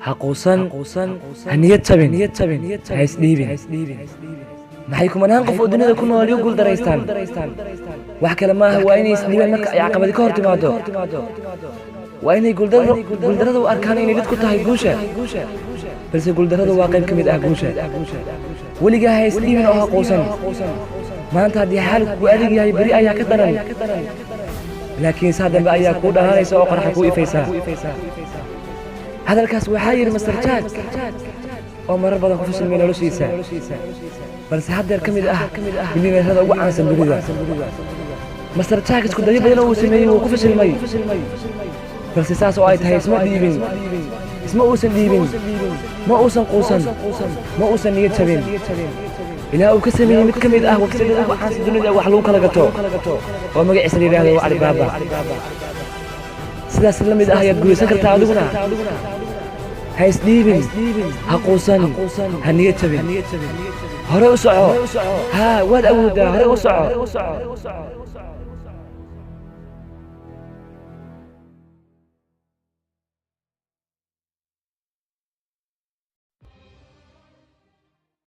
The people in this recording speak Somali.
Ha quusan, ha niyad jabin, ha isdhiibin. Maxay kumanaan qof oo dunida ku nool u guuldaraystaan? Wax kale maaha, waa inay isdhiibaan marka ay caqabadi ka hor timaado. Waa inay guuldarrada u arkaan inay lid ku tahay guusha, balse guuldarradu waa qayb ka mid ah guusha. Weligaa ha isdhiibin oo ha quusan. Maanta haddii xaalku ku adag yahay, beri ayaa ka daran, laakiin saa dambe ayaa kuu dhalaanaysa oo qoraxda kuu ifaysaa. Hadalkaas waxaa yidhi Master Jack, oo marar badan ku fashilmay noloshiisa, balse haddeer ka mid ah milyaneerada ugu caansan dunida. Master Jack isku dayo badan oo uu sameeyey wuu ku fashilmay, balse saas oo ay tahay isma dhiibin, isma uusan dhiibin, ma uusan quusan, ma uusan niyad jabin, ilaa uu ka sameeyey mid ka mid ah websaydyada ugu caansan dunida wax lagu kala gato oo magaciisa la yidhaahdo Alibaba. Sidaas la mid ah ayaad guulaysan kartaa adiguna. Ha isdhiibin, ha quusan, ha niyad jabin. Hore u soco. Haa, waad awooddaa. Hore u soco.